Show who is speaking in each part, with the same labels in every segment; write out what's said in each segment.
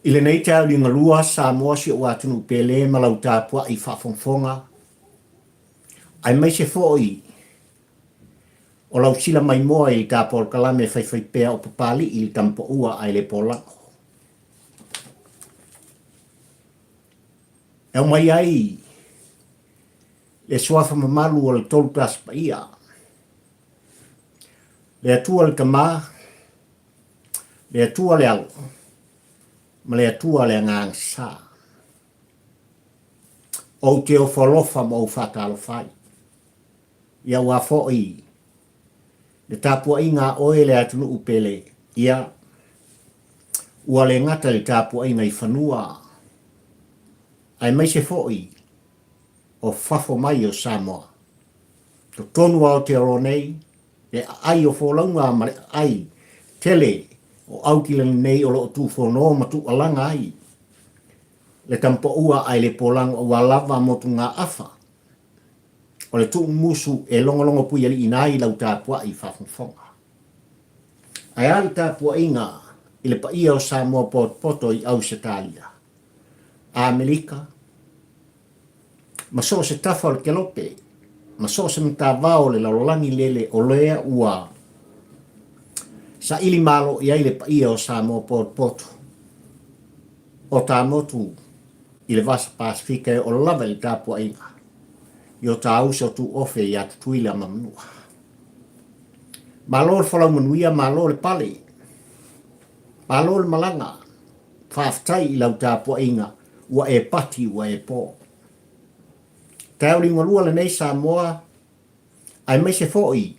Speaker 1: I lenei taeao liugalua, Samoa si ou atunuu pele ma lau tapuai faafogafoga, aemaise foi o lau sila maimoa i le ta polokalame faifaipea o Papalii i le Tamapaua ae le Polago. E aumai ai le suafa mamalu o le Tolutasi Paia, le Atua le Tama, le Atua le Alo, ma le Atua le Agaga Sa. Ou te ofo alofa ma ou faatalofa ai, ia aua foi le tapuaiga a oe le atunuu pele, ia, ua le gata i le tapuaiga i fanua, aemaise foi o fafo mai o Samoa. Totonu o Aotearoa nei, le aai o folauga ma le aai tele o Aukilani nei o lo o tuufono ma tuualaga ai le tamapaua ae le polago aua lava motugaafa o le tuumumusu e logologo puialiiina ai lau tapuai faafogafoga. Ae a le tapuaiga i le paia o Samoa potopoto i Ausetalia, Amerika, ma so o se tafa o le kelope, ma so o se matavao o le lalolagi lele o lea ua saili malo i ai le paia o Samoa potopoto o ta motu i le Vasa Pasefika e oo lava i le tapuaiga i o ta uso tuofe ia Tutuila ma Manua. Malo le folau manuia, malo le pale, malo le malaga, faafetai i lau tapuaiga ua e pati ua e po. Taeao liugalua lenei Samoa aemaise foi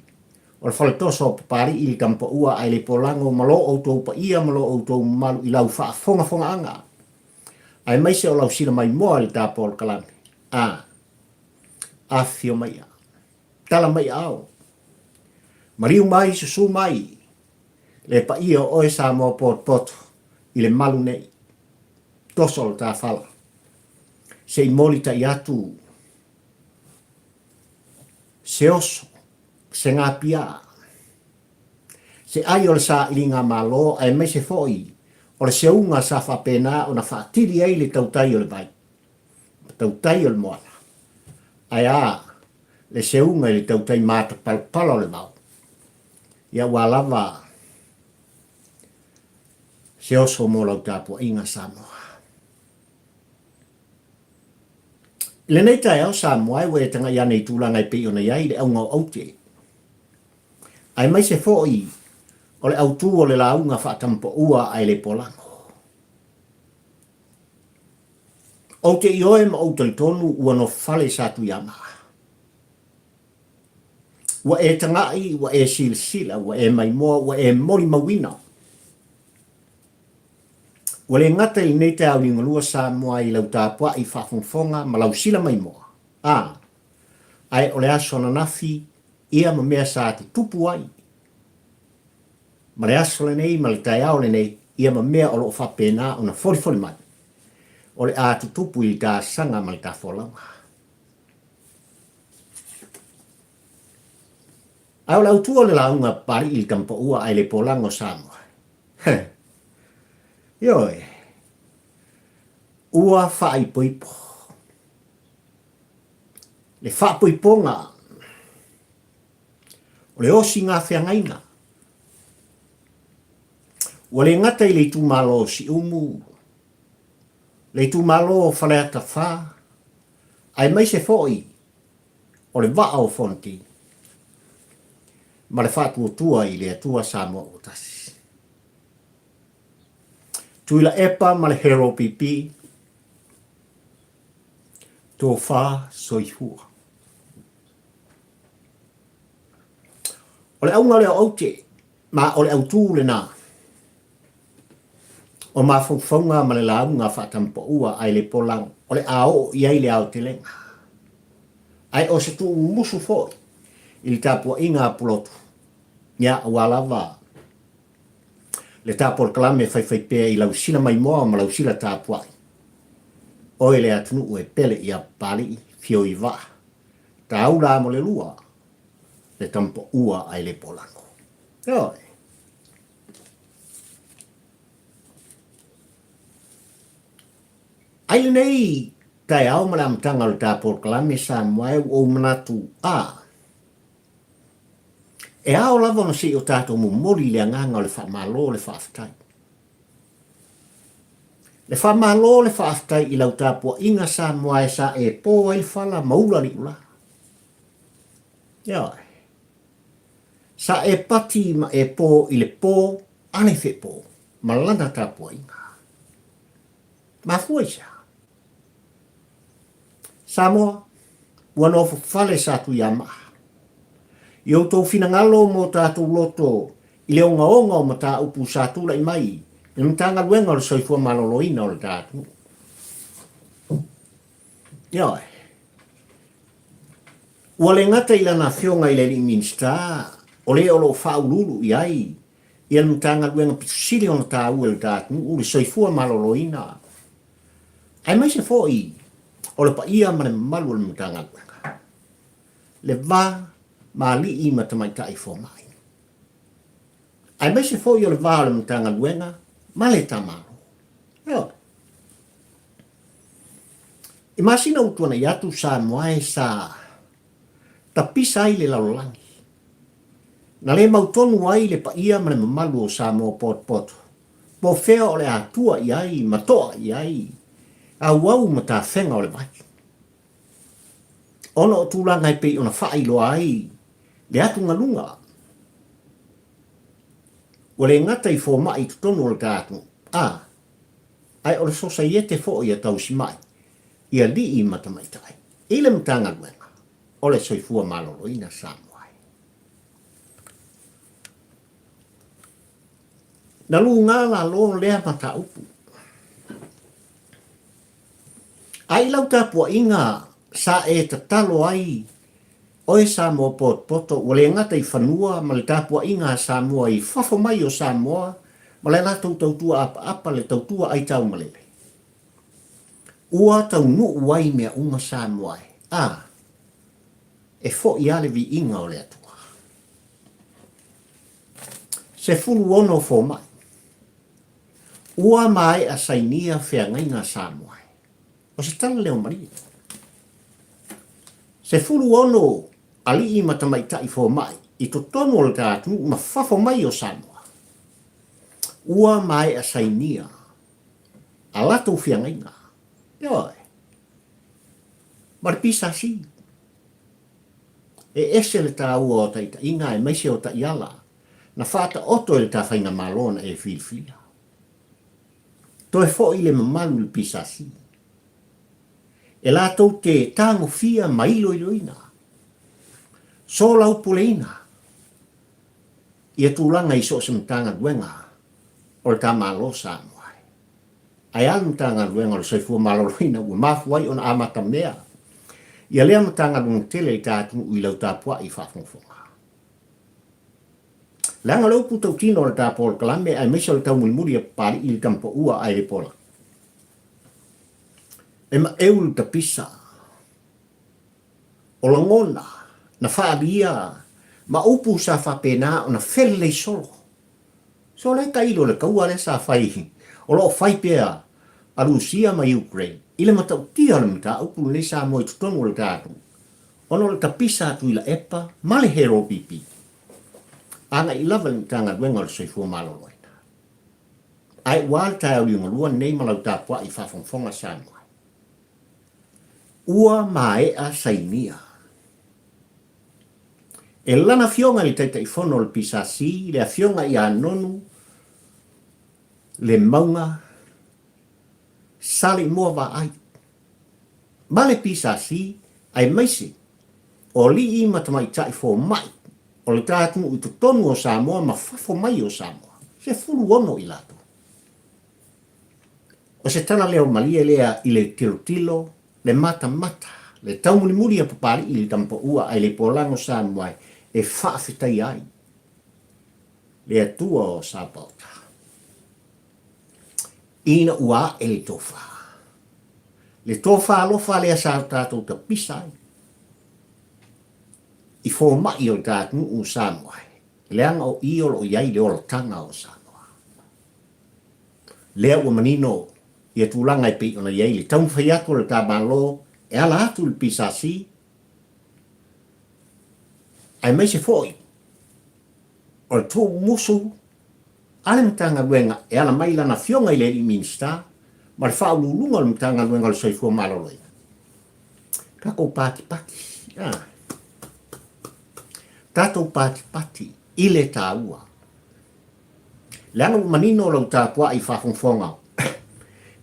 Speaker 1: o le faletoso o Papalii le Tamapaua ae le polago ma lo outou paia ma lo outou mamalu i lau faafogafogaaga aemaise o lau sila maimoa i le ta polokalame. A afifio mai a. Tala mai aao. Maliu mai susu mai le paia o oe Samoa potopoto i le malu nei. Toso le ta fala. Se i molitai atu se oso, se gapiā, se ai o le sailiga malo aemaise foi o le seuga sa faapena ona faatili ai le tautai o le vai ma tautai o le moana, ae a le seuga i le tautai matapalapala o le vao, ia ua lava se oso mo lau tapuaiga Samoa. I lenei taeao Samoa e ua e tagai ane i tulaga e pei ona i ai le auga o aute, aemaise foi o le autū o le lauga faatamapaua ae le polago. Ou te ioe ma ou talitonu ua nofale sa Tuiamaa. Ua e tagai, ua e silasila, ua e maimoa, ua e molimauina. Ua le gata i lenei taeao liugalua Samoa i lau tapuai faafogafoga ma lau sila maimoa, a, ae o le aso ananafi ia ma mea sa tutupu ai ma le aso lenei ma le taeao lenei ia ma mea o lo o faapena ona folifoli mai, o le a tutupu i le tasaga ma le tafolauga. Ae o le autu o le lauga a Papalii i le Tamapaua ae le polaga o Samoa. Heh. Ioe. Ua faaipoipo. Le faapoipoga o le osiga feagaiga. Ua le gata i le itumalo o Siumu, le itumalo o Faleata 4, aemaise foi o le vaa o Fonoti ma le faatuatua i le Atua Samoa ua tasi. Tuilaepa ma le Hero PP, tofa soifua. O le auga lea o aute, ma o le autū lenā o mafaufauga ma le lauga faatamapaua ae le polago, o le a oo i ai le aotelega. Ae o se tuumumusu foi i le tapuaiga a Pulotu, ia aua lava le ta polokalame faifaipea i lau sila maimoa ma lau sila tapuai. Oe le atunuu e pele ia Papalii, Fioivaa, Taula mo le lua, le tamapaua ae le polago. Ioe. Ai lenei taeao ma le amataga o le ta polokalame Samoa e ua ou manatu, a, e ao lava ona se i o tatou momoli le agaga o le faamalo le faafetai. Le faamalo le faafetai i lau tapuaiga Samoa e sa e po ai le fala ma ula liula. Ioe. Sa e pati ma e po i le po a le fepo ma lana tapuaiga. Mafua i se a? Samoa, ua nofo fale sa Tuiamaa. I outou finagalo ma o tatou loto i le ogaoga o mataupu sa tulai mai i le Matagaluega o le Soifua Maloloina o le ta atunuu. Ioe. Ua le gata i lana afioga i le alii Minisita o le o lo o faauluulu i ai ia le Matagaluega pito sili ona taua i le ta atunuu, le Soifua Maloloina, aemaise foi o le paia ma le mamalu o le Matagaluega, le va ma alii ma tamaitai fomai, aemaise foi o le va o le Matagaluega ma le ta Malo. Ioe. I masina ua tuanai atu Samoa e sa tapisa ai le lalolagi. Na le mautonu ai le paia ma le mamalu o Samoa potopoto, po fea o le a tua i ai ma toa i ai auau ma tafega o le vai. Ona o tulaga e pei ona faailoa ai le atugaluga, ua le gata i fomai i totonu o le ta atunuu, a, ae o le sosaiete foi a tausimai i alii ma tamaitai i le Matagaluega o le Soifua Maloloina Samoa. Na luga lalo lea mataupu. A i lau tapuaiga sa e tatalo ai oe Samoa potopoto ua le gata i fanua ma le tapuaiga a Samoa i fafo mai o Samoa ma le latou tautua apaapa le tautua aitaumalele. Ua taunuu ai mea uma Samoa e, a, e foi a le viiga o le Atua. 16 fomai. Ua maea sainia feagaiga Samoa e. O se tala leo malie. 16 alii ma tamaitai fomai i totonu o le ta atunuu ma fafo mai o Samoa. Ua maea sainia a latou feagaiga. Ioe. Ma le PSC. E ese le taua o taitaiga aemaise o taiala na faataoto e le ta faigamalo na e filifilia. Toe foi le mamalu i le PSC. E latou te tagofia ma iloiloina, solaupuleina ia tulaga i so o se Matagaluega o le ta Malo Samoa. Ae a le Matagaluega o le Soifua Maloloina ua mafua ai ona amatamea ia lea Matagaluega tele i ta atunuu i lau tapuai faafogafoga. Leaga o le upu tautino o le ta polokalame aemaise o le taumulimuli a Papalii i le tamapaua ae le pola. E maeu le tapisa o lagona na faaalia ma upu sa faapena ona felelei solo. So lea tailo le kaua lea sa fai, o lo o fai pea a Rusia ma Ukraine i le matautia o le mataupu lenei Samoa i totonu o le ta atunuu ona o le tapisa a Tuilaepa ma le Hero PP agai lava i le Matagaluega o le Soifua Maloloina. Ae ua a le taeao liugalua lenei ma lau tapuai faafogafoga Samoa? Ua maea sainia e lana afioga i le Taitaifono o le PSC, le afioga ia Nonu Lemauga Saleimoa Vaai, ma le PSC aemaise o alii ma tamaitai fomai o le ta atunuu i totonu o Samoa ma fafo mai o Samoa, 16 i latou. O se tala leo malie lea i le tilotilo, le matamata, le taumulimuli a Papalii i le tamapaua ae le polago Samoa e faafetaia ai le Atua o Sapaota. Ina ua ae le tofa, le tofa alofa lea sa tatou tapisa ai i fomai o le ta atunuu o Samoa, leaga o i o lo o i ai le olataga o Samoa. Lea ua manino. ia tulaga e pei ona i ai le taumafai atu o le ta Malo e ala atu i le PSC, aemaise foi o le tuumumusu a le Matagaluega e ala mai i lana Afioga i le Alii Minisita ma le Faauluuluga o le Matagaluega o le Soifua Maloloina. Tatou patipati, a. Tatou patipati i le taua. Leaga ua manino lau tapuai faafogafoga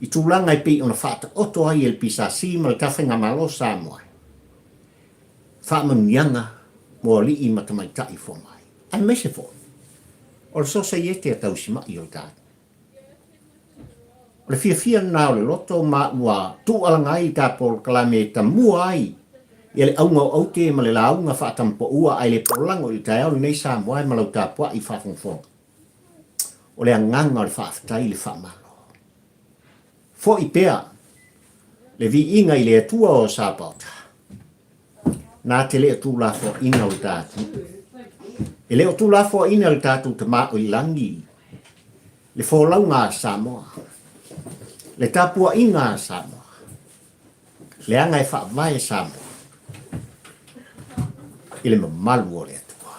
Speaker 1: i tulaga e pei ona faataoto ai e le PSC ma le ta Faigamalo o Samoa faamanuiaga mo alii ma tamaitai fomai, aemaise foi o le sosaiete a tausimai o le ta O le fiafia lena o le loto ma ua tuualaga ai ta polokalame e tamua ai ia le auga o aute ma le lauga faatamapaua ae le polago i le taeao lenei Samoa e ma lau tapuai faafogafoga. O le agaga o le faafetai i le faamalo. Foi pea le viiga i le Atua o Sapaota. Na te le o tuulafoaina o le ta atunuu. E le o tuulafoaina le tatou Tama o i lagi, le folauga a Samoa, le tapuaiga a Samoa, leaga e faavae Samoa i le mamalu o le Atua.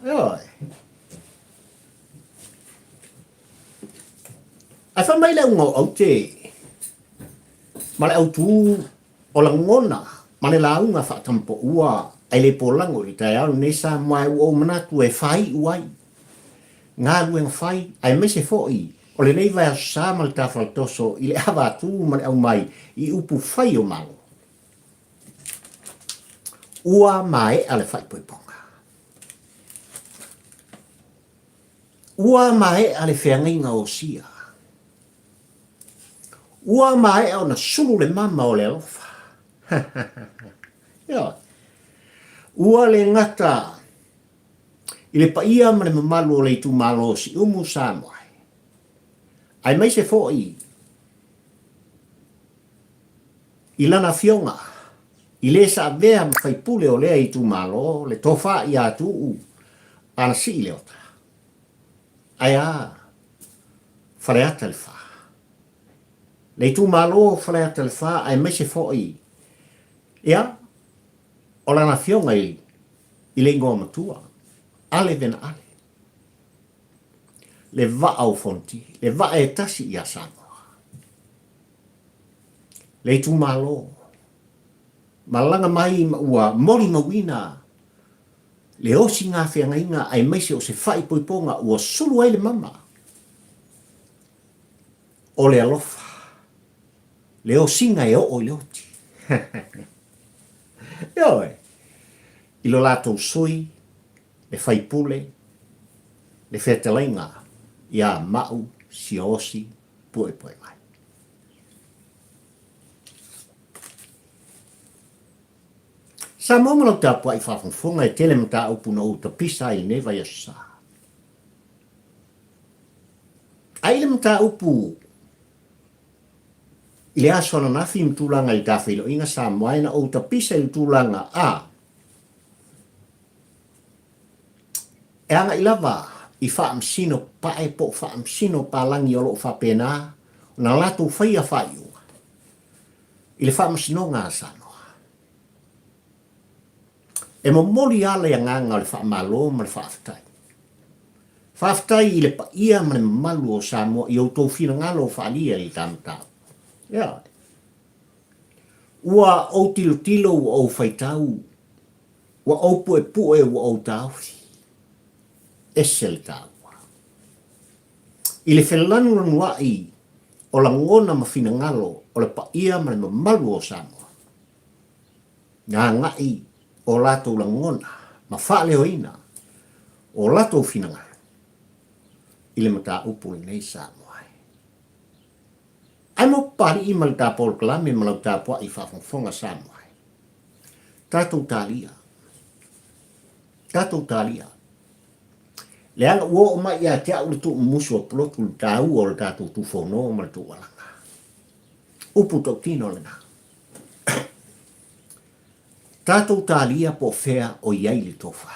Speaker 1: Ioe. Ae fai mai le auga o aute ma le autū O lagona ma le lauga faatamapaua ae le polago i le taeao lenei Samoa ua ou manatu e faaiu ai galuega fai aemaise foi o lenei vaiaso sa ma le tafalatoso i le avatu ma le aumai i upu fai o Malo. Ua maea le faaipoipoga. Ua maea le feagaiga o Sia. Ua maea ona sulu le mama o le alofa. Ioe. Ua le gata i le paia ma le mamalu o le itumalo o Siumu Samoa, aemaise foi i lana afioga i le sa avea ma faipule o lea itumalo, le Tofa ia Tuuu Anasii Leota. Ae a Faleata le Fa? Le itumalo o Faleata le Fa aemaise foi ia o lana afioga i i le igoa matua, Ale Vena Ale. Le vaa o Fonoti, le vaa e tasi ia Samoa. Le itumalo malaga mai ma ua molimauina le osiga feagaiga aemaise o se faaipoipoga ua sulu ai le mama o le alofa, le osiga e oo i le oti. Ioe, i lo latou sui, le faipule, le fetalaiga ia Ma'u Siaosi Puepuemai. Samoa ma lau tapuai faafogafoga e tele mataupu na ou tapisa ai i lenei vaiaso sa. Ai le mataupu i le aso ananafi ma tulaga i le tafeiloaiga Samoa e na ou tapisa i le tulaga a e agai lava i faamasino pae po o faamasino palagi o lo o faapena ona latou faia faaiuga i le Faamasinoga a Samoa. E momoli lava le agaga o le faamalo ma le faafetai. Faafetai i le paia ma le mamalu o Samoa i outou finagalo faaalia i le ta mataupu. Ioe. Ua ou tilotilo ua ou faitau, ua ou puepue ua ou taofi. Ese le taua. I le felanulanuai o lagona ma finagalo o le paia ma le mamalu o Samoa, na agai o latou lagona ma faaleoina o latou finagalo i le mataupu lenei Samoa e. Ae mo Papalii ma le ta polokalame ma lau tapuai faafogafoga Samoa e. Tatou talia. Tatou talia. Leaga ua oo mai ia te au le tuumumusu o pulotu le taua o le tatou tufono ma le tuualaga. Upu tautino lena. Tatou talia po o fea o i ai le tofa.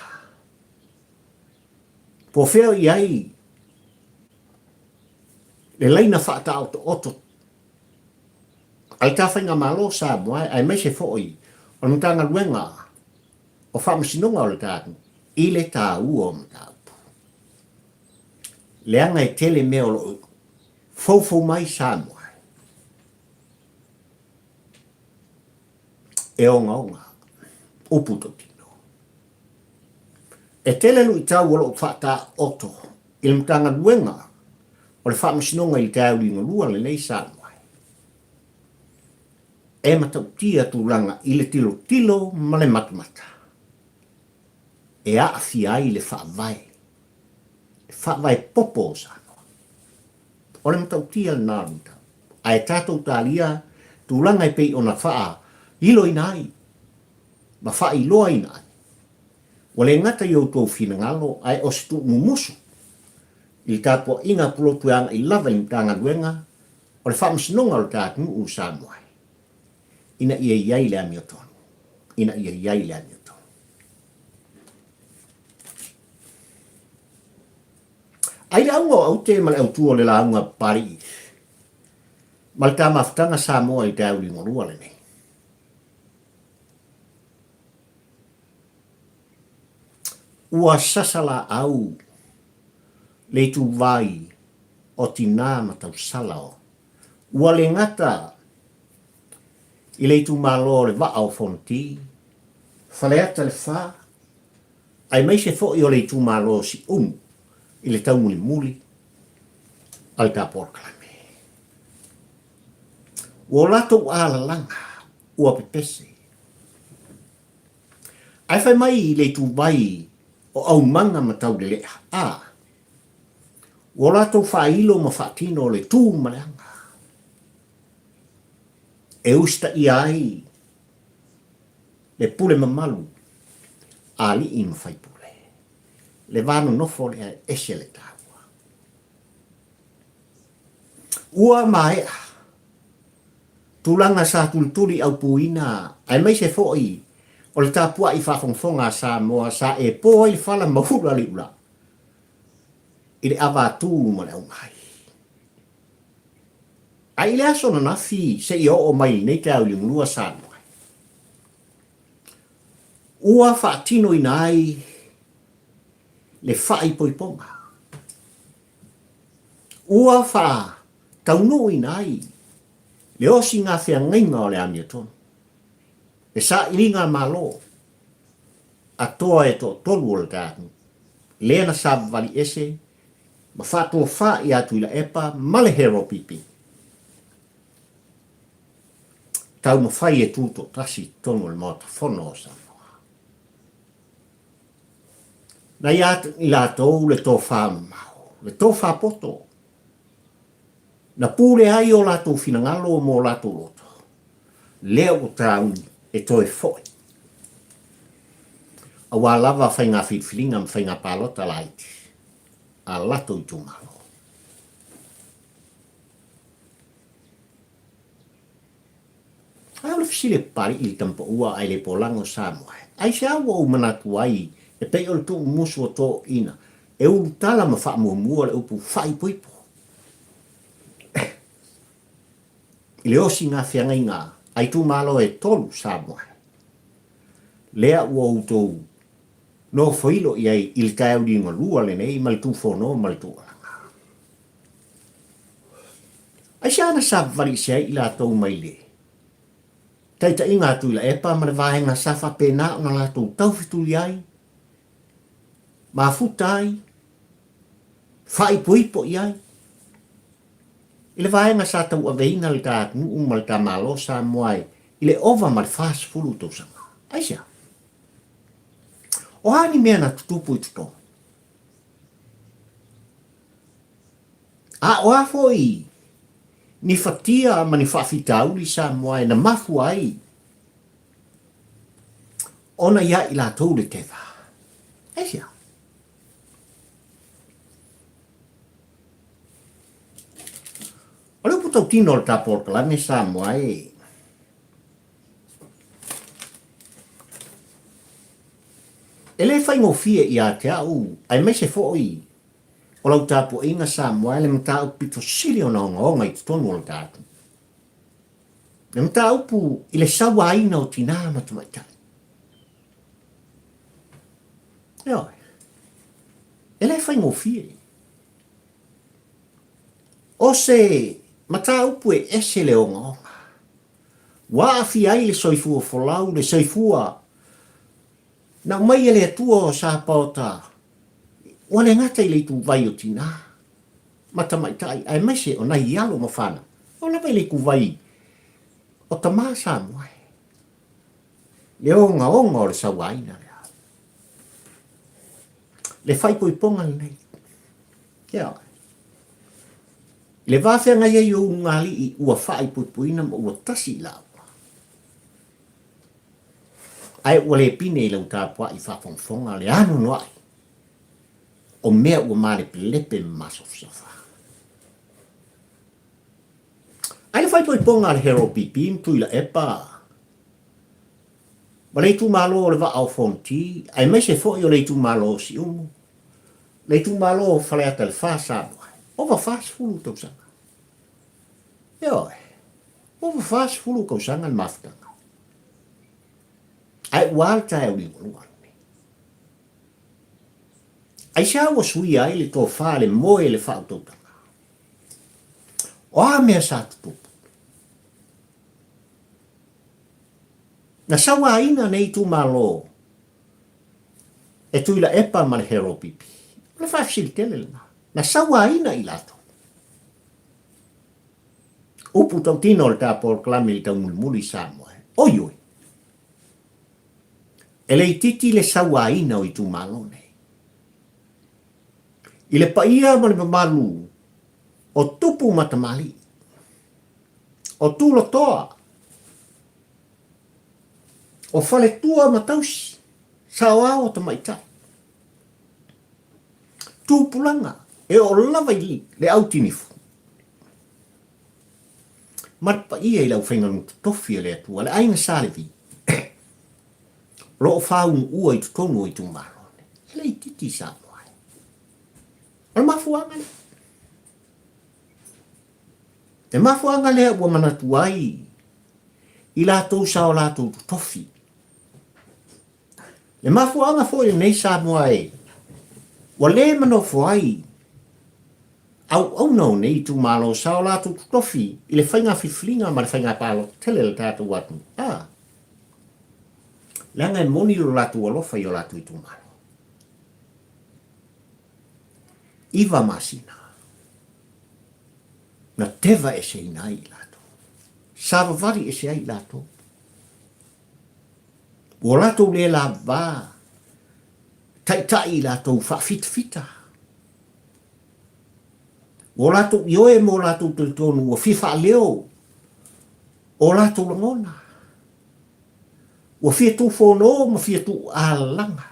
Speaker 1: Po o fea o i ai le laina faataotooto. A le ta Faigamalo o Samoa aemaise foi o le Matagaluega o Faamasinoga o le ta atunuu i le taua o mataupu. Leaga e tele mea o lo o foufou mai Samoa e ogaoga upu tautino. E tele luitau o lo o faataoto i le Matagaluega o le Faamasinoga i le taeao liugalua lenei Samoa e matautia tulaga i le tilotilo ma le matamata e aafia ai le faavae, le faavae popo o Samoa. O le matautia lena o le mataupu. Ae tatou talia tulaga e pei ona faailoina ai ma faailoaina ai, ua le gata i outou finagalo ae o se tuumumusu i le tapuaiga pulotu e agai lava i le Matagaluega o le Faamasinoga o le ta atunuu o Samoa ina ia i ai le amiotonu, ina ia i ai le amiotonu. Ai le auga o Aute ma le autu o le lauga a Papalii ma le ta mafutaga Samoa i le taeao liugalua lenei. Ua sasa laau le ituvai o tinā ma tausala o. Ua le gata i le itumalo o le Vaa o Fonoti, Faleata le Fa, aemaise foi o le itumalo o Siumu i le taumulimuli a le ta polokalame. Ua o latou alalaga ua pepese. Ae fai mai i le ituvai o aumaga ma taulelea, a, ua o latou faailo ma faatino le tu ma le aga e usitaia ai le pule mamalu a alii ma faipule. Le va nonofo lea e ese le taua. Ua maea tulaga sa tulituli aupuina aemaise foi o le tapuai faafogafoga a Samoa sa e po ai le fala ma ula le iulaa i le ava atu ma le aumai. Ae i le aso ananafi seia oo mai i lenei taeao i Liugalua Samoa, ua faatinoina ai le faaipoipoga. Ua faataunuuina ai le osiga feagaiga o le amiotonu, le sailiga a Malo a toa e toatolu o le tatou, lea na savavali ese ma faatofa ia Tuilaepa ma le Hero PP. Taumafai e tu toatasi i totonu o le Maota Fono o Samoa. Na ia i latou le tofa mamao, le tofa poto, na pule ai o latou finagalo ma o latou loto, lea ua tauni e toe foi. Aua lava faiga filifiliga ma faiga palota laiti a latou itumalo. Ae o le fesili e papalii i le tamapaua ae le polaga o Samoa, aisea ua ou manatu ai e pei o le tuumumusu o toeaiina e ulutala ma faamuamua le upu faaipoipo i le osiga feagaiga a itumalo e tolu Samoa lea ua outou nofoilo i ai i le taeao liugalua lenei ma le tufono ma le tuualaga. Aisea na savavali ese ai i latou mai le taitaiga a Tuilaepa ma le vaega sa faapena ona latou taufetuli ai, mafuta ai, faaipoipo i ai i le vaega sa tauaveina le ta atunuu ma le ta Malo Samoa i le ova ma le 40 tausaga? Aisea? O a ni mea na tutupu i totonu? A o a foi ni fatia ma ni faafitauli Samoa e na mafua ai ona ia i latou le teva? Aisea? O le upu tautino o le ta polokalame Samoa e E le faigofie ia te au, aemaise foi o lau tapuaiga Samoa e le mataupu pito sili ona ogaoga i totonu o le ta atunuu. Le mataupu i le sauaina o tinā ma tamaitai. Ioe. E le faigofie. O se mataupu e ese le ogaoga. Ua aafia ai le soifua folau, le soifua na aumai e le Atua o Sapaota, ua le gata i le ituvai o tinā ma tamaitai, aemaise o nai alo ma fanau, oo lava i le ituvai o tama Samoa e. Le ogaoga o le sauaina lea. Le faaipoipoga lenei. Ioe. I le va feagai ai o ulugalii ua faaipoipoina ma ua tasi i laua. Ae ua le pine i lau tapuai faafogafoga le anoanoai o mea ua malepelepe ma masofasofa. Ai le faaipoipoga a le Hero PP ma Tuilaepa ma le itumalo o le Vaa o Fonoti, aemaise foi o le itumalo o Siumu, le itumalo o Faleata le 4 Samoa, ova 40 tausaga. Ioe, ova 40 tausaga le mafutaga. Ae ua a le taeao liugalua lenei. Aisea ua suia ai le tofa, le moe, le faautautaga? O a mea sa tutupu? Na sauaina nei itumalo e Tuilaepa ma le Heropipi. O le faafesili tele lena. Na sauaina i latou. Upu tautino o le ta polokalame i le taumulimuli i Samoa. Oi oi! E le itiiti le sauaina o itumalo nei. I le paia ma le mamalu o tupu ma tamalii, o Tulatoa, o faletua ma tausi, saoao o tamaitai, tupulaga e oo lava i le autinifu, ma le paia i le aufaigaluega totofi a le Atua, le aiga Sa Levi, o lo o fāunuua i totonu o itumalo nei. E le itiiti i Samoa e. O le mafuaaga lea. Le mafuaaga lea ua manatu ai i latou sa o latou totofi. Le mafuaaga foi lenei Samoa e ua le manofo ai auauna o nei itumalo sa o latou totofi i le faiga filifiliga ma le faiga palota tele a le tatou atunuu. A, leaga e moni lo latou alofa i o latou itumalo. 9 masina na teva eseina ai i latou. Savavali ese ai i latou. Ua latou le lava taitai i latou faafitafita. Ua latou ioe ma o latou talitonu ua fia faaleo o latou lagona. Ua fia tufono ma fia tuualalaga.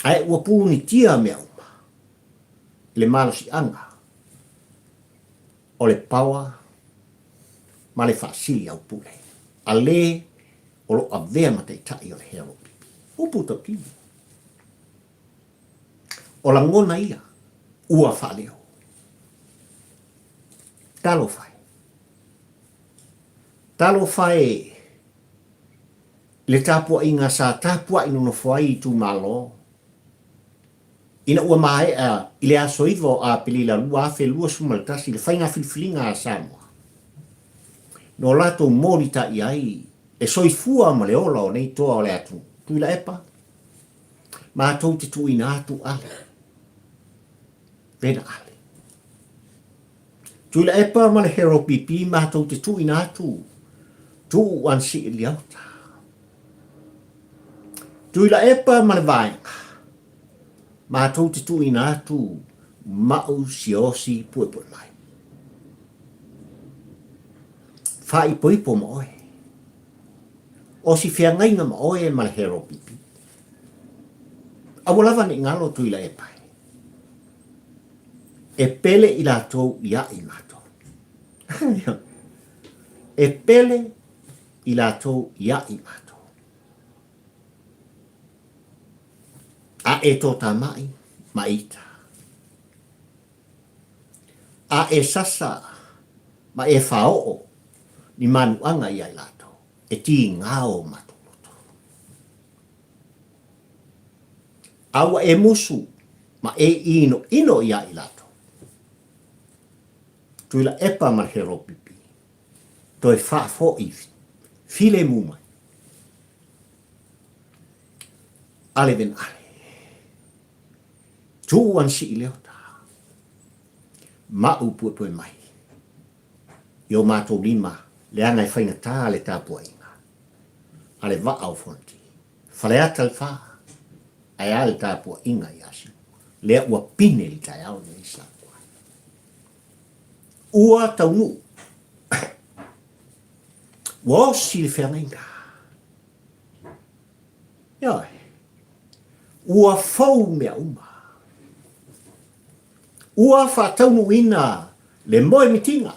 Speaker 1: Ae ua punitia mea uma i le malosiaga o le paoa ma le faasili aupule a le o lo o avea ma taitai o le Healopipi. Upu tautino. O lagona ia ua faaleo. Talofa e. Talofa e le tapuaiga sa tapuai nonofo ai itumalo ina ua maea i le aso 9 o Aperila 2021 le faiga filifiliga a Samoa no latou molitaia ai le soifua ma le ola o nei toa o le atunuu. Tuilaepa, matou te tuuina atu ale, vena ale. Tuilaepa ma le Hero PP matou te tuuina atu tuu an sii liauta. Tuilaepa ma le vaega matou te tuuina atu mau siosi puepue mai. Faaipoipo ma oe. O si feagaiga ma oe ma le Hero PP. Aua lava ne i galo Tuilaepa e. E pele i latou ia i matou. E pele i latou ia i matou. A e tōtāmaʻi ma e ita. A e sasa ma e faaoo ni manuaga ia i latou, e tigā o matou loto. A ua e musu ma e inoino ia i latou. Tuilaepa ma le Heropipi, toe faafoi filemu mai. Ale vena ale. Tuu ana sii leota. Maʻu puepue mai. I o matou lima, leaga e faigata le tapuaiga a le vaa o Fonoti. Faleata le fa, ae a le tapuaiga ia Siumu, lea ua pine i le taeao lenei Samoa. Ua taunuu. Ua osi le feagaiga. Ioe. Ua fou mea uma. Ua faataunuuina le moemitiga,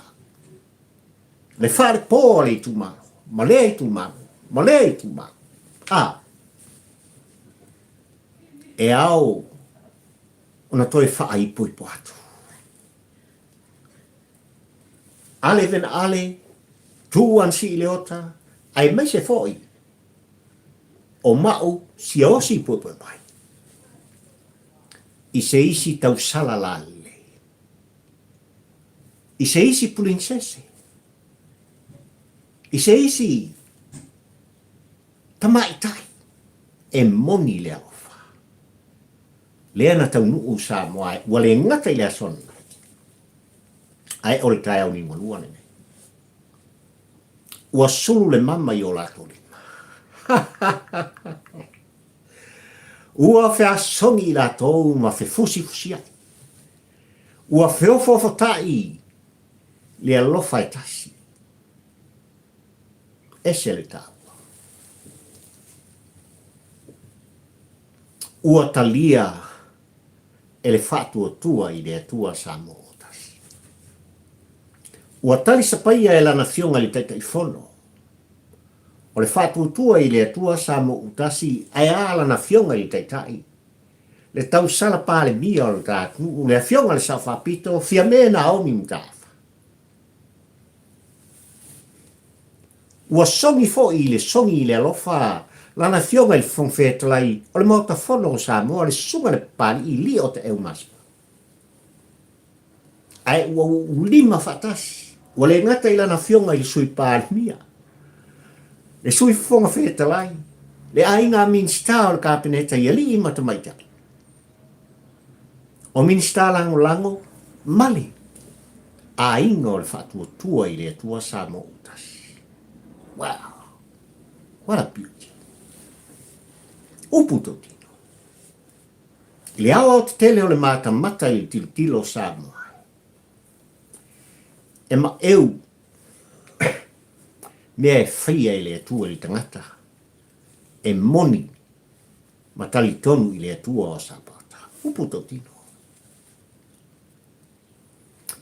Speaker 1: le falepo a le itumalo, ma lea itumalo, ma lea itumalo. A, e ao ona toe faaipoipo atu. Ale vena ale, tuu ana sii le ota, aemaise foi o ma'u siaosi puepue mai i se isi tausala lalelei, i se isi pulinsese, i se isi tamaitai e moni le alofa. Lea na taunuu Samoa ua le gata i le aso ananafi, ae o le taeao liugalua lenei. Ua sulu le mama i o latou lima. Ua feasogi i latou ma fefusifusiai. Ua feofoofotai le alofa e tasi. Ese le taua. Ua talia e le faatuatua i le Atua Samoa ua tasi. Ua tali sapaia e lana Afioga i le Taitaifono o le faatuatua i le Atua Samoa ua tasi ae a lana Afioga i le Taitai, le tausala Palemia o le ta atunuu, le Afioga i le Sao Faapito, Fiame Naomi Mataafa. Ua sogi foi i le sogi i le alofa Lana Afioga i le Fofoga Fetalai o le Maota Fono o Samoa, le Susuga i le Papalii Lio Taeu Masipa. Ae ua uulima faatasi, ua le gata i Lana Afioga i le Sui Palemia, le Sui Fofoga Fetalai, le aiga Minisita o le Kapeneta i alii ma tamaitai, O Minisita Lagolago ma le aiga o le Faatuatua i le Atua Samoa ua tasi. Wow! What a beauty! Upu tautino. I le aoaotetele o le matamata i le tilotilo o Samoa, e maʻeu mea e faia e le Atua i le tagata, e moni ma talitonu i le Atua o Sapata. Upu tautino.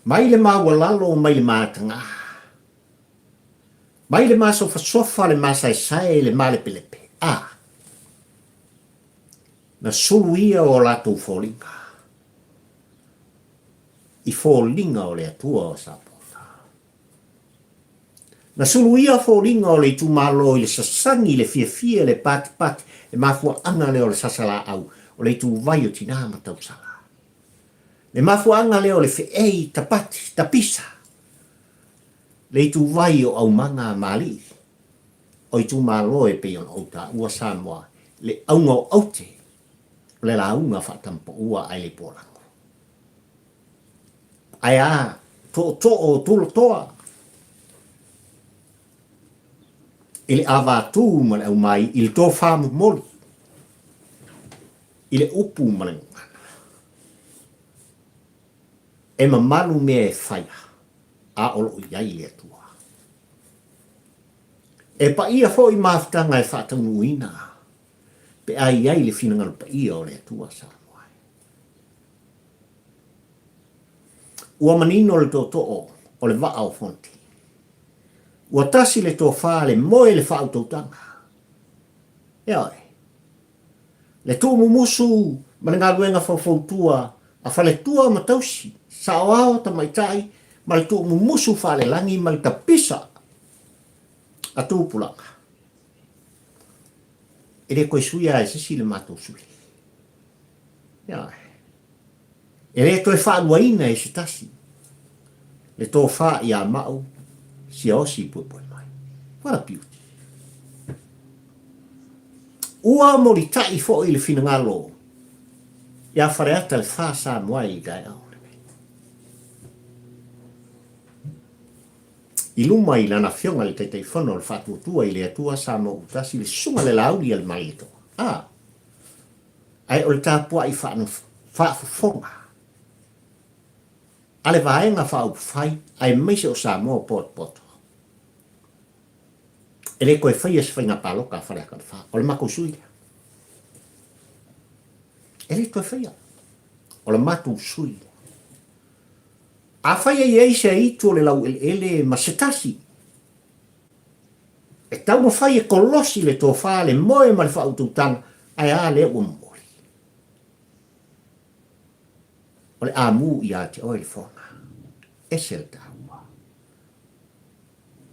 Speaker 1: Mai le maualalo mai le matagā, mai le masofasofa le masaesae le malepelepe, a na sulu ia o latou foliga i foliga o le Atua o Sapata. Na suluia foliga o le itumalo i le sasagi, le fiafia, le patipati, le mafuaaga lea o le sasalaau, o le ituvai o tinā ma tausala. Le mafuaaga lea o le feei, tapati, tapisa, le ituvai o aumaga ma alii o itumalo e pei ona ou taua Samoa, le auga o aute o le lauga faatampaua ae le polago. Ae a, tootoo o Tulatoa i le avatū ma le aumai i le tofa momoli, i le upu ma le gagana. E mamalu mea e faia, a o lo o i ai le Atua. E paia foi mafutaga e faataunuuina pe a i ai le finagalo paia o le Atua Samoa. Ua manino le tootoo o le vaa o Fonoti. Ua tasi le tofa, le moe, le faautautaga. Ioe. Le tuumumusu ma le galuega faufautua a faletua ma tausi, saoao, tamaitai ma le tuumumusu faalelagi ma le tapisa a tupulaga. E le toe suia lava e se isi le matou suli. Ioe. E le toe faaluaina e se tasi le tofa ia Ma'u Siaosi Puepuemai. What a beauty! Ua molita'i foi le finagalo ia Faleata le Fa Samoa i le taeao lenei. I luma i lana afioga i le Taitaifono o le Faatuatua i le Atua Samoa Utasi le Susuga le Laauli a le Malietoa. A! Ae o le tapuai faafofoga a le Vaega Faaupufai aemaise o Samoa potopoto, e le toe faia se faiga palota a Faleata 4. O le matou sui lea. E le toe faia. O le matou sui lea. Afai e i ai se aitu o le laueleele ma se tasi, E taumafai e kolosi le tofa, le moe ma le faautautaga, ae a lea ua momoli? O le amu ia te oe le foga. Ese le taua.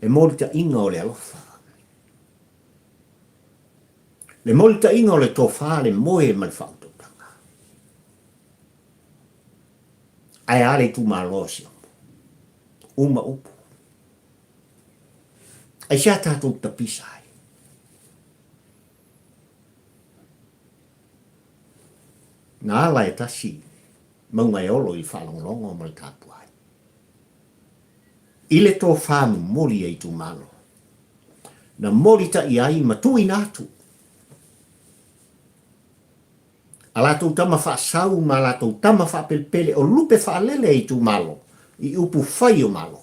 Speaker 1: Le molitaiga o le alofa. Le molitaiga o le tofa, le moe ma le faautautaga. Ae a le itumalo o Siumu? Uma upu. Aisea tatou tapisa ai? Na ala e tasi mauga e olo i le faalogologo ma le tapuai. I le tofa momoli e itumalo, na molitaia ai ma tuuina atu a latou tama faasau ma a latou tama faapelepele o lupe faalele e itumalo i upu fai o Malo.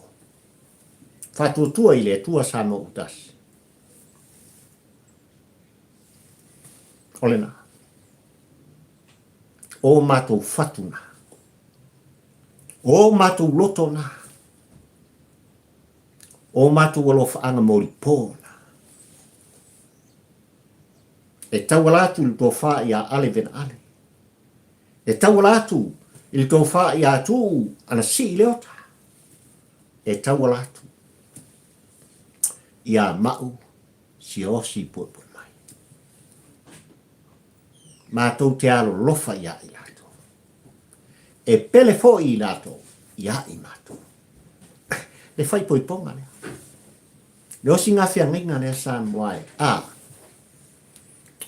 Speaker 1: Faatuatua i le Atua Samoa Utasi. O lena. O matou fatu na. O matou loto na. O matou alofaaga molipo na. E tauala atu i le tofa ia Ale Venaale. E tauala atu i le tofa ia Tuu Anasii Leota. E tauala atu ia Ma'u Siaosi Puepuemai. Matou te alolofa ia i latou. E pele foi i latou ia i matou. Le faaipoipoga lea. Le osiga feagaiga lea Samoa e a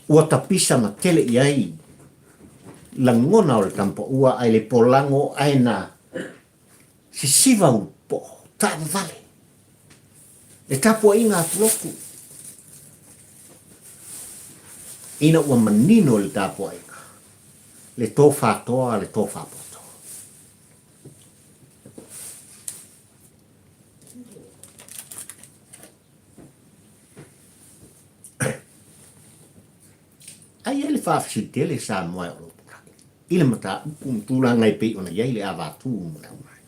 Speaker 1: ua tapisa ma tele i ai lagona o le tamapaua ae le polago ae na sisiva ulupo'o taavavale le tapuaiga a Pulotu ina ua manino le tapuaiga le tofatoa le tofapoto. Ai ai le faafesili tele Samoa e o lo tulai i le mataupu ma tulaga e pei ona i ai le avatū ma le aumai.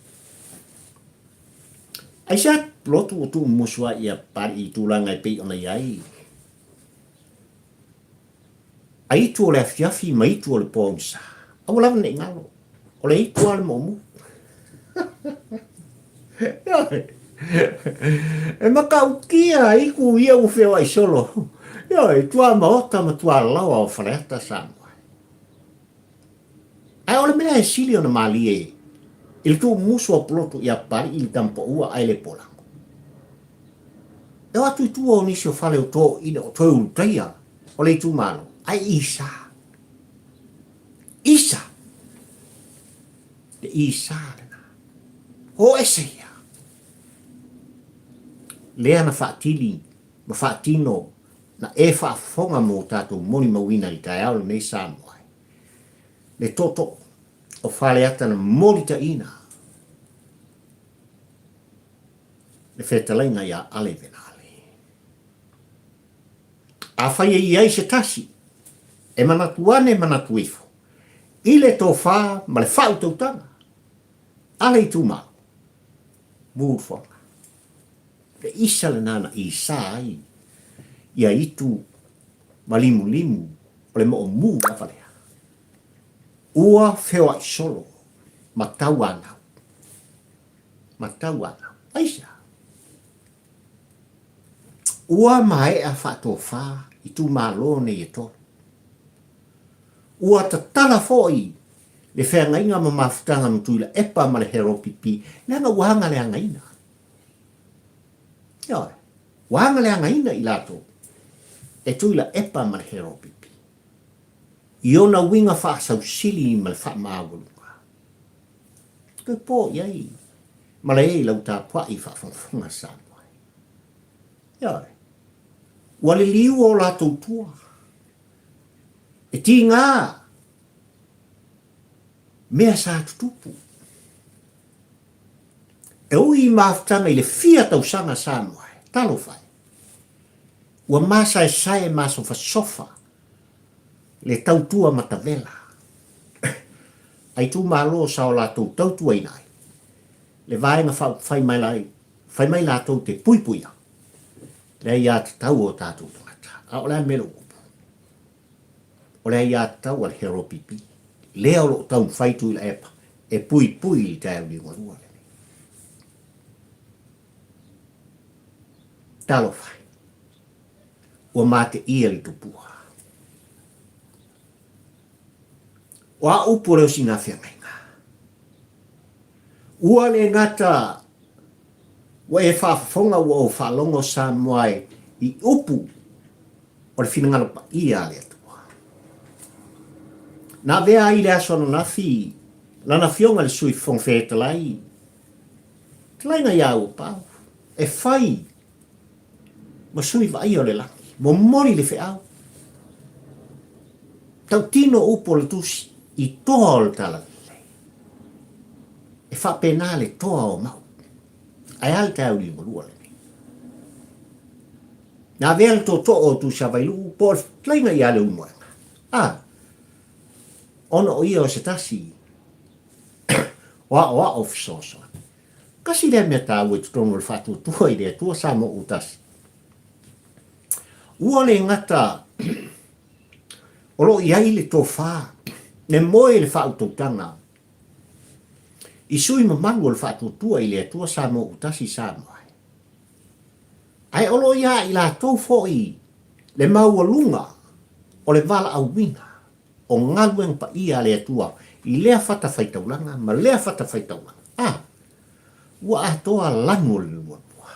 Speaker 1: Aisea lotu ua tuumusu ai ia Papali'i i tulaga e pei ona i ai a itu o le afiafi ma itu o le pogisa. Aua lava ne i galo, o le itu lava le moomu. Ioe. E matautia itu ia ua feoai solo. Ioe, tuamaota ma tualaoa o Faleata Samoa. Ae o le mea e sili ona malie i le tuumusu o Pulotu ia Papali'i i le tamapaua ae le polago. E o atu i tua o nisi o fale o toeaiina o toe ulutaia o le itumalo, ae isa. Isa. Le isa lena. O ese ia. Lea na faatili ma faatino na e faafofoga mo tatou molimauina i le taeao lenei Samoa. Le tootoo o Faleata na molitaina le fetalaiga ia Ale Venale. Afai e i ai se tasi e manatu ane manatu ifo i le tofa ma le faautautaga a le itumalo, mulifuaga. Le isa lena na isa ai ia itu ma limulimu o le moomu lava lea. Ua feoai solo ma tauanau. Ma tauana. Aisea? Ua maea faatofa itumalo nei e tolu. Ua tatala foi le feagaiga ma mafutaga ma Tuilaepa ma le Heropipi, leaga ua agaleagaina. Ioe, ua agaleagaina i latou e Tuilaepa ma le Heropipi i ona uiga faasausili ma le faamaualuga. Toe po i ai ma le i lau tapuai faafogafoga Samoa. Ioe, ua liliu o latou tua E tiga mea sa tutupu. E ui i mafutaga i le fia tausaga Samoa e, talofa e, ua masaesae masofasofa le tautua matavela a itumalo sa o latou tautuaina ai le Vaega Faaupufai mai, fai mai latou te puipuia le aiatatau a o tatou tagata. A o le a le mea lea ua upu? O le aiatatau a le HEROPP, lea o lo o taumafai Tuilaepa e puipui i le taeao liugalua lenei. Talofa e, ua mateia le tupua. O a upu o le osina feagaiga? Ua le gata ua e faafofoga ua ou faalogo Samoa e i upu o le finagalo paia a le Atua. Na avea ai i le aso ananafi lana afioga i le Sui Fofoga Fetalai, talaiga ia Auopau, e fai ma sui vaaia o le lagi, momoli le feau. Tautino upu o le tusi i toa o le talalelei. E faapena le toa o mau. Ae a le taeao liugalua lenei? Na avea le tootoo o Tuisavailuu po o le talaiga ia Leulumoega. A, ona o ia o se tasi o aoao fesoasoani. Tasi lea mea taua i totonu o le faatuatua i le Atua Samoa ua tasi. Ua le gata o lo o i ai le tofa, le moe i le faautautaga i sui mamalu o le faatuatua i le Atua Samoa ua tasi Samoa ai. Ae o lo o iā i latou foi le maualuga o le valaauina o galuega paia a le Atua i lea fatafaitaulaga ma lea fatafaitaulaga. A, ua atoa lanu o le lualua.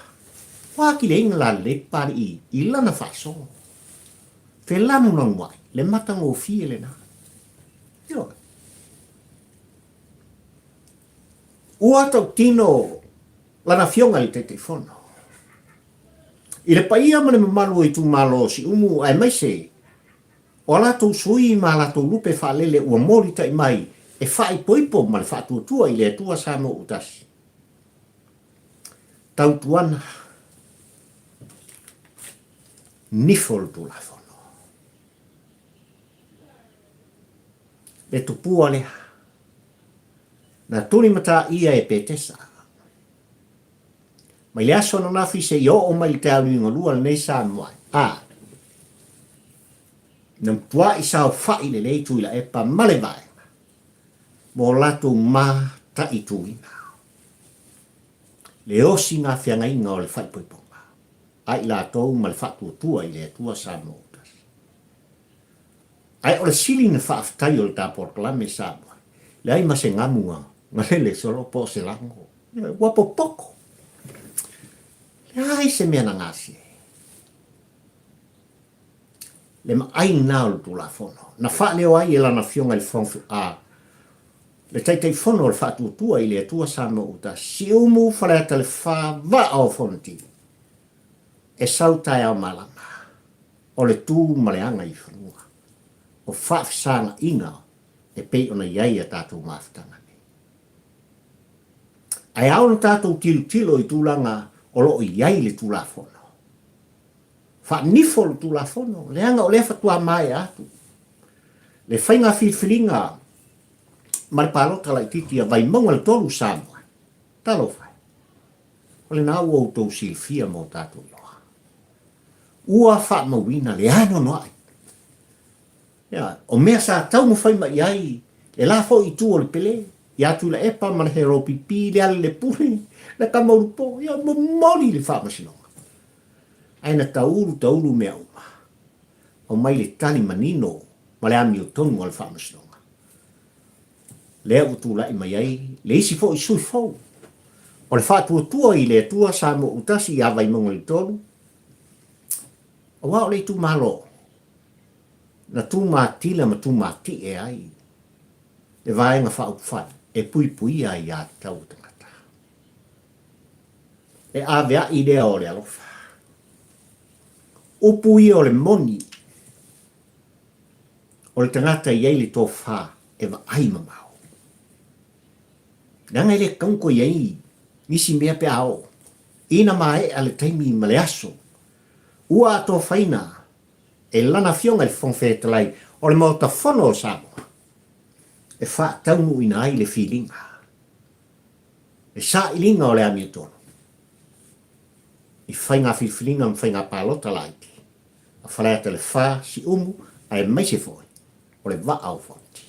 Speaker 1: Ua akileina la lelei Papalii i lana faasolo. Felanulanuai le matagofie lena. Ioe. Ua tautino lana afioga i le Taitaifono. I le paia ma le mamalu o itumalo o Siumu aemaise O a latou sui ma a latou lupe faalele ua molitai mai e faaipoipo ma le faatuatua i le Atua Samoa ua tasi. Tautuana, nifo le Tulafono. Le tupua lea, na tulimataia e Petesa. Mai le aso ananafi seia oo mai le taeao liugalua lenei Samoa, a na matuai saofai lelei Tuilaepa ma le vaega mo latou mataituina le osiga feagaiga o le faaipoipoga a i latou ma le faatuatua i le Atua Samoa ua tasi. Ae o le sili na faafetai o le ta polokalame Samoa, leai ma se gamu na lele solo po o se lago. Ua popoko. Leai se mea na gasie. Le maai lena o le Tulafono. Na faaleo ai e lana Afioga i le Fofoga a le Taitaifono o le Faatuatua i le Atua Samoa Uta, Siumu Faleata le Fa Vaa o Fonoti, e sau taeao malama, o le tu ma le aga i fanua, o faafesagaina e pei ona i ai a tatou mafutaga nei. Ae ao ona tatou tilotilo i tulaga o lo o i ai le Tulafono. Faanifo le Tulafono, leaga o lea faatoa maea atu le faiga filifiliga ma le palota laitiiti a Vaimauga le 3 Samoa. Talofa e, o lena ua outou silafia ma o tatou iloa. Ua faamauina le anoanoai. Ia, o mea sa taumafai mai ai le la foi itu o le Pele. Ia Tuilaepa ma le Heropipi, Lealailepule, le Tamaulupo, ia momoli le faamasinoga. Ae na taulu taulu mea uma. Aumai le tali manino ma le amiotonu a le faamasinoga. Lea ua tulai mai ai le isi foi sui fou o le Faatuatua i le Atua Samoa Utasi ia Vaimauga i le 3, aua o le itumalo na tumatila ma tumatie ai le Vaega Faaupufai e puipuia ai aiatatau a tagata. E avea'i lea o le alofa. Upu ia o le moni o le tagata e i ai le tofa e vaai mamao. Leaga e le tatau ona toe i ai nisi mea pe a oo ina maea le taimi ma le aso ua atofaina e Lana Afioga i le Fofoga Fetalai o le Maota Fono o Samoa e faataunuuina ai le filiga, le sailiga o le amiotonu i faiga filifiliga ma faiga palota laiti a Faleata le Fa, Siumu aemaise foi o le Vaa o Fonoti.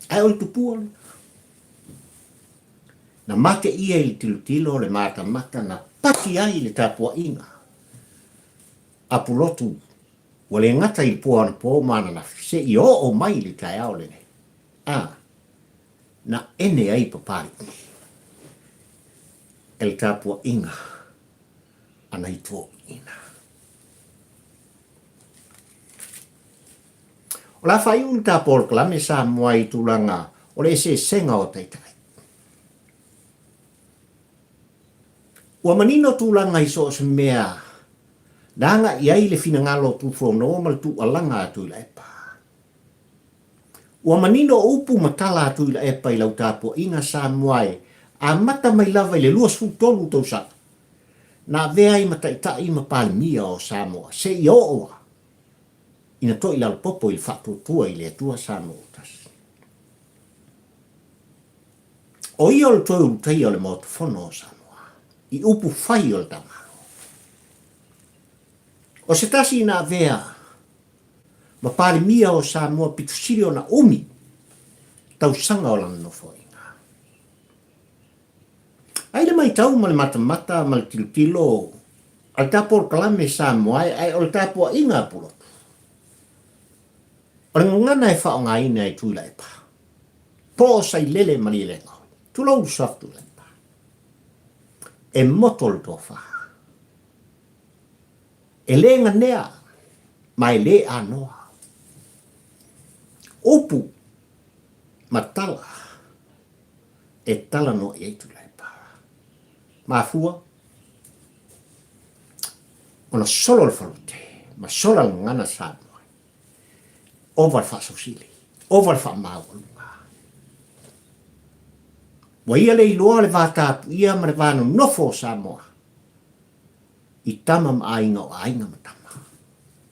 Speaker 1: Ae o le tupua lena. Na mate ia i le tilotilo le matamata na pati ai le tapuaiga a Pulotu ua le gata i le po anapo ma ananafi seia oo mai i le taeao lenei, a na ene ai Papalii e le tapuaiga a nai toeaiina. O le a faaiu le ta polokalame Samoa i tulaga o le eseesega o taitai. Ua manino tulaga i so o se mea na agai i ai le finagalo o Tufono ma le tuualaga a Tuilaepa. Ua manino upu ma tala a Tuilaepa i lau tapuaiga Samoa e amata mai lava i le 23 tausaga na avea ai ma Taitai ma Palemia o Samoa seia oo a ina toilalopopo i le faatuatua i le Atua Samoa ua tasi. O ia o le toe ulutaia o le Maota Fono o Samoa i upu fai o le Tamalo. O se tasi na avea ma Palemia o Samoa pito sili ona umi tausaga o lana nofoaiga. Ai le maitau ma le matamata ma le tilotilo a le ta polokalame Samoa ae o le tapuaiga a Pulotu. O le gagana e faaaogaina e Tuilaepa, po o Sailele Malielegaoi, tulou Soft Tuilaepa, e moto le tofa. E le ganea ma e le anoa. Upu ma tala e talanoa i ai Tuilaepa. Mafua ona solo le falote ma sola le gagana Samoa. Ova le faasausili, ova le faamaualuga. Ua ia le iloa le va tapuia ma le va nonofo o Samoa i tama ma aiga o aiga ma tama.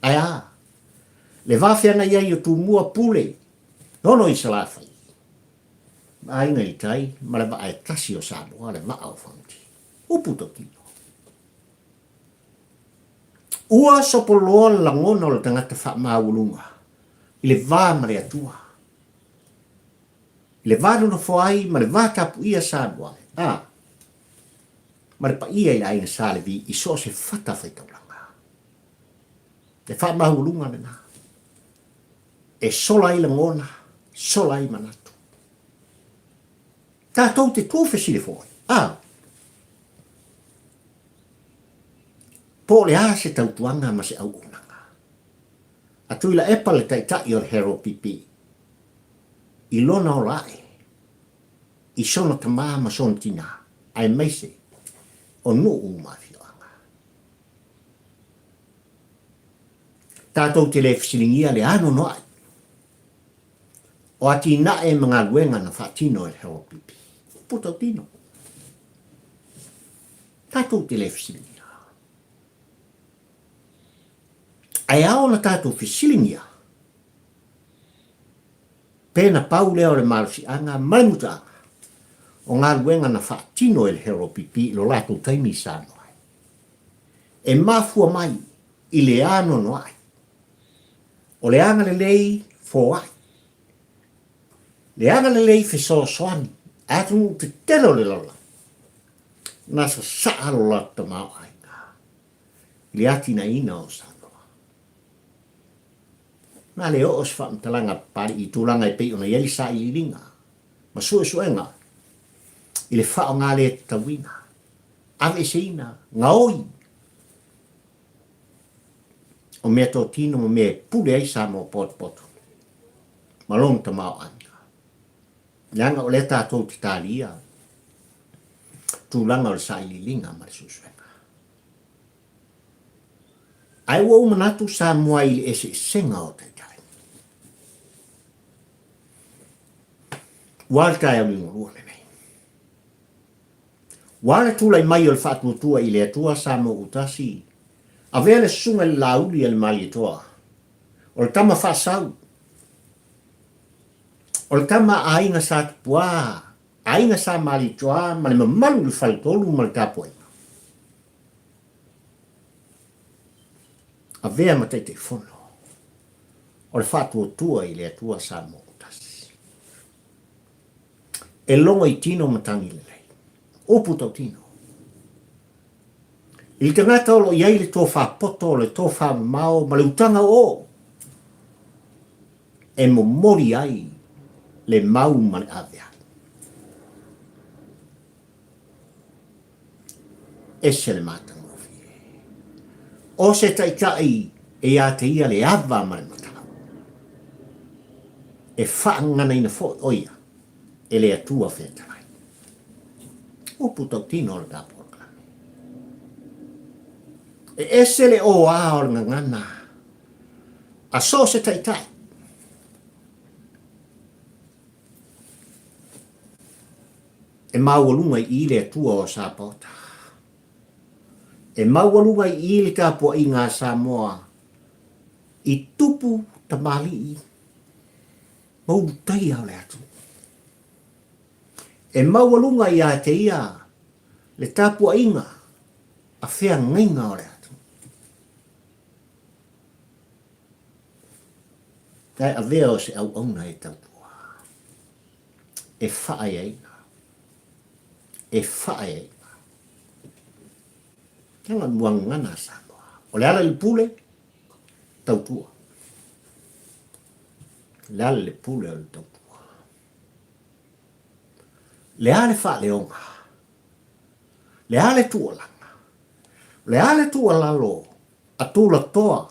Speaker 1: Ae a? Le va feagai ai o Tumua Pule, Hono i Salafai, ma aiga i tai ma le vaa e tasi o Samoa, le vaa o Fonoti. Upu tautino. Ua sopoloa le lagona o le tagata faamaualuga i le va ma le Atua, i le va nonofo ai ma le va tapuia Samoa, a, ma le paia i le aiga Sa Levi i so o se fata faitaulaga. Le faamaualuga lena e sola ai lagona, sola ai manatu. Tatou te tuufesili foi, a, po o le a se tautuaga ma se auaunaga a Tuilaepa le Taitai o le HRPP i lona ola ae i sona tamā ma sona tinā, aemaise o nuu ma afioaga. Tatou te le fesiligia le anoanoai o atinae ma galuega na faatino e le HRPP. Upu tautino. Tatou te le fesiligia. Ae ao ona tatou fesiligia pe na pau lea o le malosiaga ma le mutaaga o galuega na faatino e le HRPP i lo latou taimi i Samoa ai. E mafua mai i le anoanoai o le agalelei foai. Le agalelei fesoasoani a atunuu tetele o le lalolagi, na sasaa lo latou tamaoaiga i le atinaeina o Samoa. Na le oo se faamatalaga a Papalii i tulaga e pei ona i ai le sailiiliga ma suesuega i le faaaoga le tatauina, aveeseina, gaoi o meatotino ma mea e pule ai Samoa potopoto ma lona tamaoaiga. Leaga o lea tatou te talia tulaga o le sailiiliga ma le suesuega. Ae ua ou manatu Samoa i le eseesega o taitai. Ua le taeao liugalua lenei. Ua le tulai mai o le faatuatua i le Atua Samoa ua tasi, avea le susuga i le Laauli a le Malietoa, o le tama faasau, o le tama a aiga Sa Tupuā, aiga Sa Malietoa ma le mamalu i le faletolu ma le tapuaiga. Avea ma Taitaifono o le faatuatua i le Atua Samoa ua tasi. E logo i tino matagi lelei. Upu tautino. I le tagata o lo o i ai le tofa poto, le tofa mamao ma le utaga o e momoli ai le mau ma le avealu. Ese le matagofie. O se taitai e ia te ia le ava ma le matau, e faagaganaina foi o ia e le Atua fetalai. Upu tautino o le ta polokalame. E ese le oa o le gagana a so o se taitai. E maualuga i i le Atua o Sapaota. E maualuga i i le tapuaiga a Samoa i tupu tamalii ma ulutaia o le atunuu. E maualuga ia te ia le tapuaiga a feagaiga o le atunuu. Ae avea o se auauna e tautua. E faaeaina. E faaeaina. Leaga o le muagagana a Samoa. O le ala i le pule, tautua. O le ala i le pule o le tautua. Le a le faaleoga? Le a le tuualaga? Le a le tuualalo a tulatoa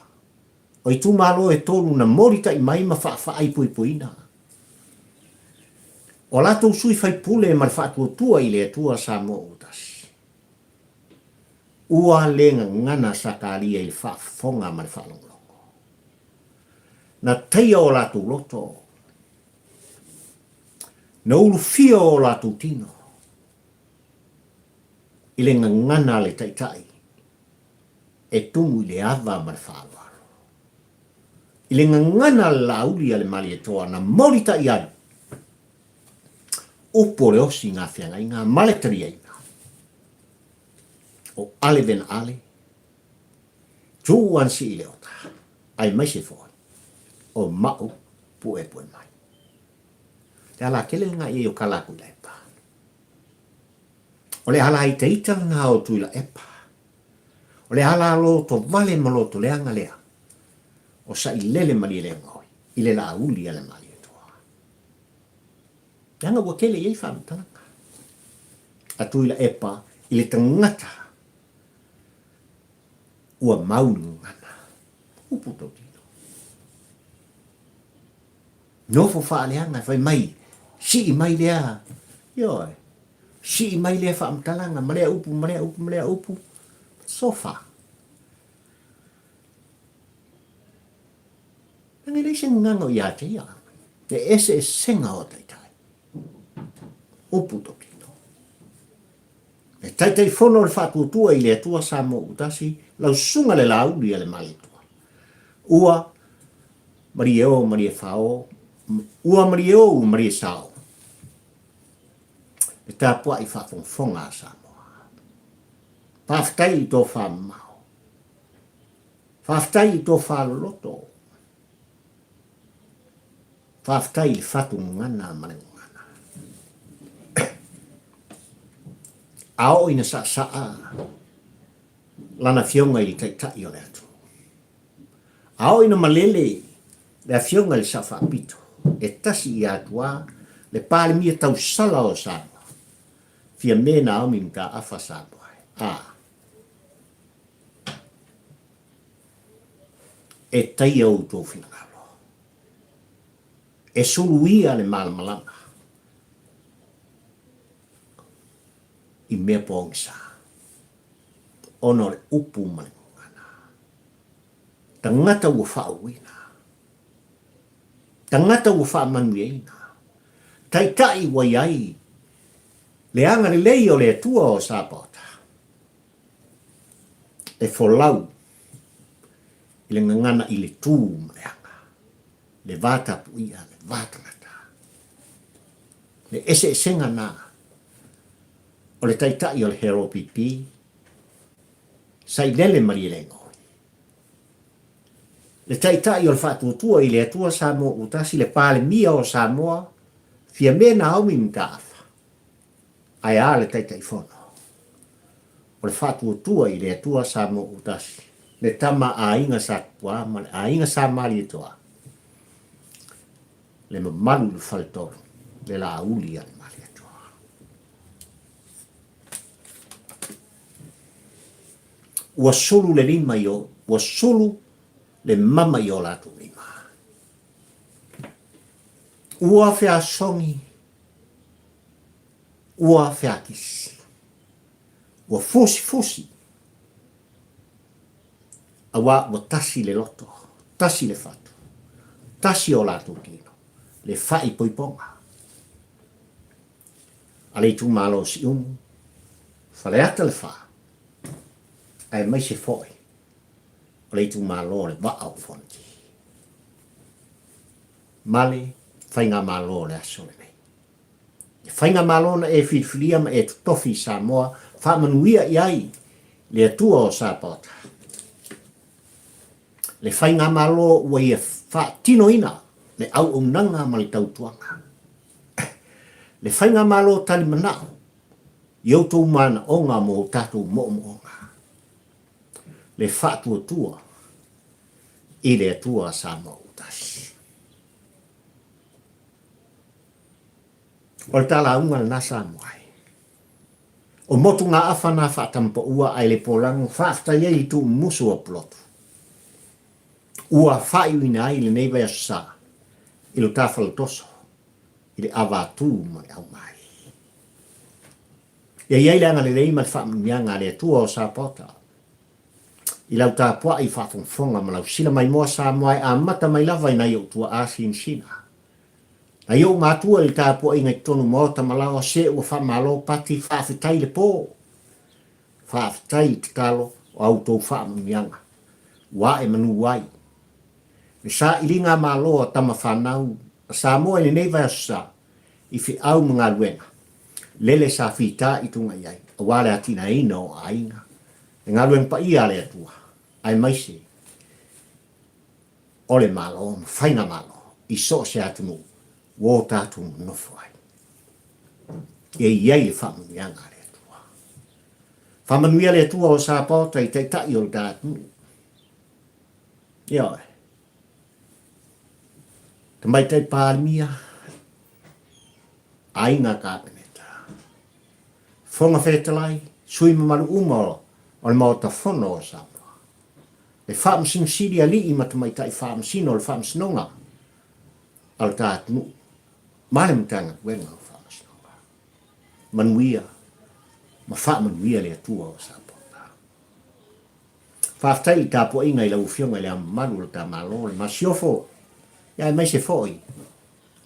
Speaker 1: o itumalo e tolu na molitai mai ma faafaaipoipoina o a latou sui faipule ma le faatuatua i le Atua Samoa ua tasi. Ua le gagana Sakaria i le faafofoga ma le faalogologo. Na taia o latou loto, na ulufia o latou tino i le gagana a le Taitai e tumu i le ava ma le faaaloalo. I le gagana a le Laauli a le Malietoa na molitai ai upu o le osi i ngā feagaiga ma le taliaina o Ale Vena Ale, Tuu Ansi i le ota, aemaise foi o Ma'u Puepue mai. Le ala tele lena i ai o Kala Tuilaepa. O le ala itaita lena o Tuilaepa. O le ala loto vale ma loto leaga lea o Sailele Malielegaoi i le Laauli a le Malietoa. Leaga ua tele i ai faamatalaga a Tuilaepa i le tagata ua mau le gagana. Upu tautino. Nofo faaleaga fai mai, sii mai lea, ioe, sii mai lea faamatalaga ma lea upu ma lea upu ma lea upu, sofa. Leaga e leai se gagana o ia te ia. Le eseesega o taitai. Upu tautino. Le Taitaifono o le Faatuatua i le Atua Samoa ua tasi, lau susuga le Laauli a le Malietoa. Ua malie o malie fao, ua malie o ua malie sao. Le tapuai faafogafoga a Samoa. Faafetai i tofa mamao. Faafetai i tofa loloto. Faafetai i le fatu gagana ma le gagana. A oo ina saasaa Lana Afioga i le Taitai o le atunuu. A oo ina malele le Afioga i le Sao Faapito, e tasi ia Atuā, le Palemia tausala o Samoa, Fiame Naomi Mataafa Samoa e, a. E taia outou finagalo. E suluia le malamalama i mea pogisa ona o le upu ma le gagana. Tagata ua faauuina. Tagata ua faamanuiaina. Taitai ua i ai le agalelei o le Atua o Sapaota e folau i le gagana i le tu ma le aga, le va tapuia, le va tagata. Le eseesega na o le taitai o le HRPP, Sailele Malielegaoi. Le taitai o le Faatuatua i le Atua Samoa Ua Tasi, le Palemia o Samoa, Fiame Naomi Mataafa, ae a le Taitaifono o le Faatuatua i le Atua Samoa Ua Tasi, le tama a Aiga Sa Tupuā ma le Aiga Sa Malietoa, le mamalu i le Faletolu, le Laauli a le Malietoa. Ua sulu le lima i o, ua sulu le mama i o latou lima. Ua feasogi, ua feakisi, ua fusifusi, auā ua tasi le loto, tasi le fatu, tasi o latou tino, le faaipoipoga a le itumalo o Siumu, Faleata le Fa, aemaise foi o le itumalo o le Vaa o Fonoti ma le Faigamalo o le aso lenei. Le Faigamalo na e filifilia ma e totofi i Samoa, faamanuia i ai le Atua o Sapaota. Le Faigamalo ua ia faatinoina le auaunaga ma le tautuaga. Le Faigamalo talimanao i outou manaoga mo o tatou moomooga. Le faatuatua i le Atua Samoa ua tasi. O le talauga lena Samoa e. O motugaafa na faatamapaua ae le polago faafetai ai i tuumumusu o Pulotu. Ua faaiuina ai lenei vaiaso sa i lo ta faletoso i le ava atu ma le aumai. Ia i ai le agalelei ma le faamanuiaga a le Atua o Sapaota i lau tapuai faafogafoga ma lau sila maimoa Samoa e amata mai lava i nai ou tuaa sinasina. Nai ou matua i le tapuaiga i totonu maota ma laoa se ua faamalo pati faafetai le po faafetai i tatalo o a outou faamanuiaga ua ae manu ai le sailiga malo a tama fanau a Samoa i lenei vaiaso sa i feau ma galuega lele sa fita i tuga i ai aua le atinaeina o aiga le galuega paia a le Atua aemaise o le Malo ma Faigamalo i so o se atunuu ua o tatou nonofo ai. E i ai le faamanuiaga a le Atua. Faamanuia le Atua o Sapaota i taitai o le ta atunuu. Ioe. Tamaitai Palemia, Aiga Kapeneta, Fofoga Fetalai, sui mamalu uma o le Maota Fono o Samoa. Le Faamasino Sili, Alii ma Tamaitai Faamasino o le Faamasinoga a lo ta atunuu ma le Matagaluega o Faamasinoga. Manuia ma faamanuia le Atua o Samoa. Faafetai i le tapuaiga i lau Afioga i Le Ao Mamalu o le ta Malo, le Masiofo, ia aemaise foi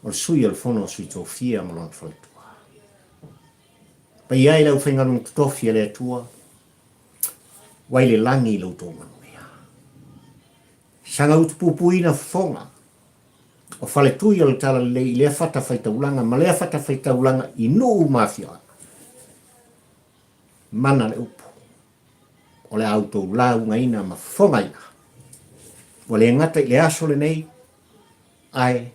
Speaker 1: o le Sui o le Fono a Sui Tofia ma lona faletua. Paia ai le aufaigaluega totofi a le Atua, ua i le lagi i lo outou manuia. Saga utupupuina fofoga o faletui o le Talalelei i lea fatafaitaulaga ma lea fatafaitaulaga i nuu ma afioaga. Mana le upu o le a outou laugaina ma fofogaina. Ua le gata i le aso lenei, ae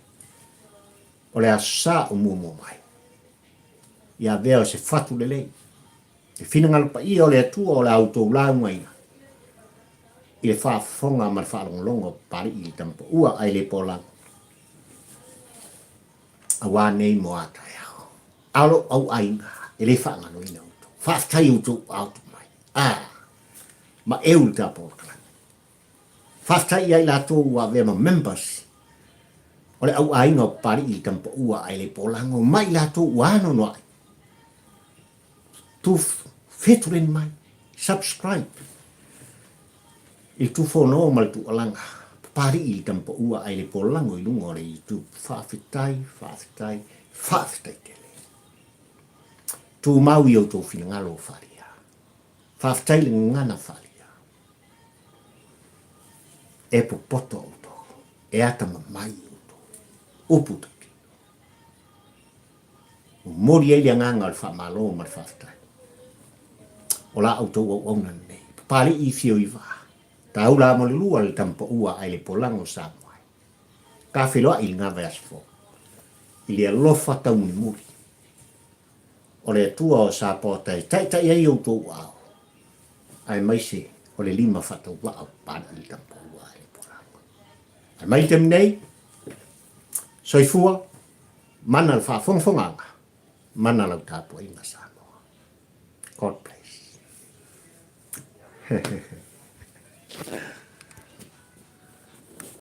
Speaker 1: O le Aso Sa o muamua mai. Ia avea o se fatu lelei. Le finagalo paia o le Atua o le a outou laugaina i le faafofoga ma le faalogologo o Papalii i le Tamapaua ae le Polago aua nei mo a taeao. A o lou auaiga e le faagaloina outou. Faafetai i outou aotu mai. A ma eu le ta polokalame. Faafetai ia i latou ua avea ma members o le auaiga o Papalii i le Tamapaua ae le Polago ma i latou ua anoanoai. Tu fetuleni mai, subscribe i le tufono ma le tuualaga Papalii i le Tamapaua ae le Polago i luga o le YouTube. Faafetai, faafetai, faafetai tele. Tumau i outou finagalo o faaalia. Faafetai le gagana faaalia. E popoto outou, e atamamai outou. Upu tautino. Momoli ai le agaga o le faamalo ma le faafetai. O la outou auauna lenei. Papalii i fio i vaa. Taula mo le lua le tamapaua ae le polago Samoa. Ka feloai i le gava e aso fou. I le alofa taumulimuli. O le Atua o Sapoata e taitai ai outou ao, aemaise o le lima faatauvaa o Papalii i le tamapaua ae le polago. Ae mai le taimi nei, soifua, Mana le faafogafogaaga, mana lau tapuaiga Samoa. God bless.